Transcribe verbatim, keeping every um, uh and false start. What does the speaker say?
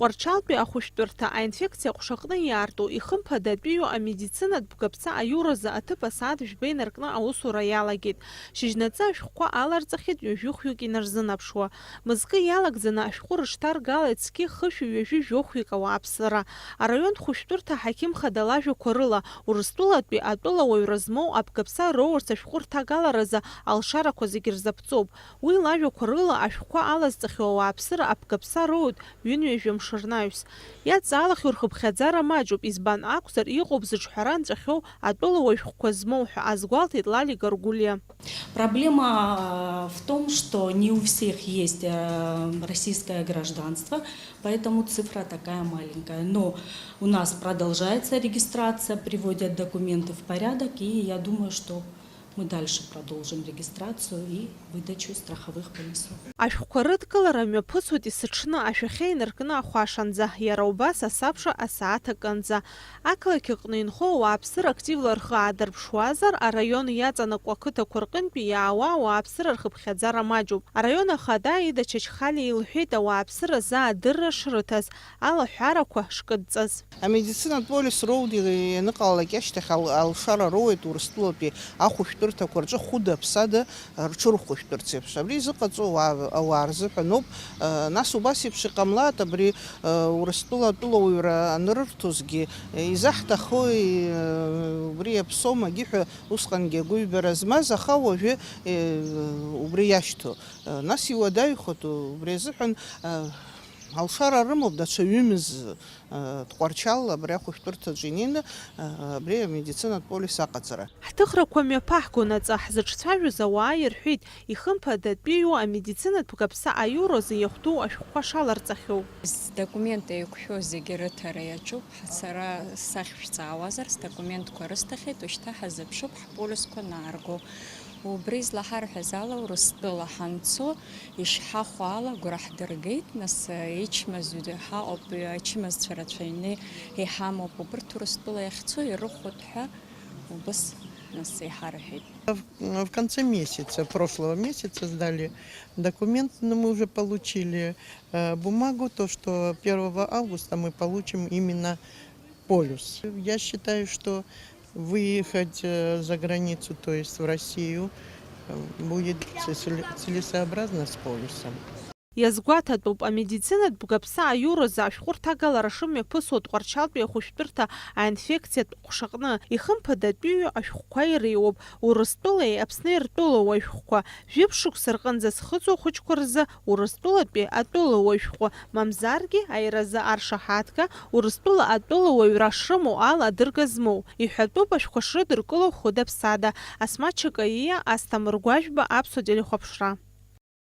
Тҟәарчалтәи ахәышәтәырҭа аинфекциа аҟәшаҟны иаарту, ихымԥадатәиу амедицинатә бгаԥса аиуразы аҭыԥ асааҭ жәба инаркны аусура иалагеит. Шьыжьнаҵы ашәҟәқәа аларҵахьеит ҩажәи хәҩык инарзынаԥшуа. Мызкы иалагӡаны ашәҟәы рыҽҭаргалеит зқьи хышәи ҩажәи жәохәҩык ауааԥсыра. Араион хәышәтәырҭа аҳақьым хада лажәақәа рыла, Урыстәылатәи атәылауаҩра змоу абгаԥса роурц ашәҟәы рҭагаларазы алшарақәа зегьы рзаԥҵоуп. Уи лажәақәа рыла, ашәҟәқәа алазҵахьоу ауааԥсыра абгаԥса роуеит ҩынҩажәа мшы рнаҩс. Иадҵаалахьоу рхыԥхьаӡара маҷуп, избан акәзар, иҟоуп зыҿҳәара нҵәахьоу атәылауаҩ шәҟәқәа змоу ҳәа азгәалҭеит Лали Гаргәлиа. Проблема э, в том, что не у всех есть э, российское гражданство, поэтому цифра такая маленькая. Но у нас продолжается регистрация, приводят документы в порядок, и я думаю, что мы дальше продолжим регистрацию и выдачу страховых полисов. Ашәҟәқәа рыдкылара мҩаԥысуеит есыҽны ашәахьа инаркны ахәашанӡа, иара убас асабша асааҭ акынӡа. Ақалақь аҟны инхо ауааԥсыра активла рхы аадырԥшуазар, араион иаҵанакуа ақыҭақәа рҟынтәи иаауа ауааԥсыра рхыԥхьаӡара маҷуп. Араион ахада Аида Чачхалиа илҳәеит ауааԥсыра заа адырра шрыҭаз, алаҳәарақәа шкыдҵаз. Амедицинатә полис роуд ианыҟалалак ашьҭахь ал-, алшара роуеит Урыстәылатәи ахәышәтәырҭақәа рҿы хәыда-ԥсада рҽырхәышәтәырц еиԥш. Абри изыҟаҵоу ауаа, ауаа рзыҳәан ауп. Э, нас убас еиԥш иҟамлааит, абри, э, Урыстәыла атәылауаҩра анрырҭозгьы, э, изаҳҭахои, э, убри иаԥсоумагьы ҳәа усҟангьы агәыҩбара змаз, аха уажәы, э, убри иашьҭоу. Э, нас иуадаҩхоит убри азыҳәан, э, алшара рымоуп даҽа ҩымз. Тҟәарчал абри ахәышәтәырҭаҿы инеины, абри амедицинатә полис аҟаҵара. Ҳҭыхрақәа мҩаԥаҳгонаҵы ҳзыҿцәажәоз ауаа ирҳәеит, ихымԥадатәиу амедицинатә бгаԥса аиуразы иахәҭоу ашәҟәқәа шаларҵахьоу. Сдокумент еиқәшәо зегьы рыҭара иаҿуп. Сара сахьшәҵаауазар, сдокументқәа рысҭахьеит, ушьҭа ҳазыԥшуп ҳполисқәа наарго. Убри злаҳарҳәаз ала, Урыстәыла ҳанцо, ишҳахәо ала, агәра ҳдыргеит, нас, ичмазаҩ ҳаҟоуп, ачымазцәа рацәаҩны иҳамоуп, убырҭ Урыстәыла иахьцо ирыхәоит ҳәа, убыс, нас, иҳарҳәеит. В, в конце месяца, прошлого месяца сдали документ, но мы уже получили, э, бумагу, то, что первого августа мы получим именно полюс. Я считаю, что выехать, э, за границу, то есть в Россию, э, будет целе-, целесообразно с полюсом. Иазгәаҭатәуп, амедицинатә бгаԥса аиуразы ашәҟәы рҭагалара шымҩаԥысуа Тҟәарчалтәи ахәышәтәырҭа аинфекциатә ҟәшаҟны. Ихымԥадатәиу ашәҟәқәа иреиуоуп Урыстәылеи Аԥсни ртәылауаҩ шәҟәқәа. Жәиԥшь шықәса рҟынӡа зхыҵуа ахәыҷқәа рзы Урыстәылатәи атәылауаҩ шәҟәы, мамзаргьы аиразы аршаҳаҭга, Урыстәыла атәылауаҩра шрымоу ала адырга змоу. Иҳәатәуп ашәҟәқәа шрыдыркыло хәыда-ԥсада. Асмаҭ Чакаиа, Асҭамыр Гәажәба, Аԥсуа телехәаԥшра.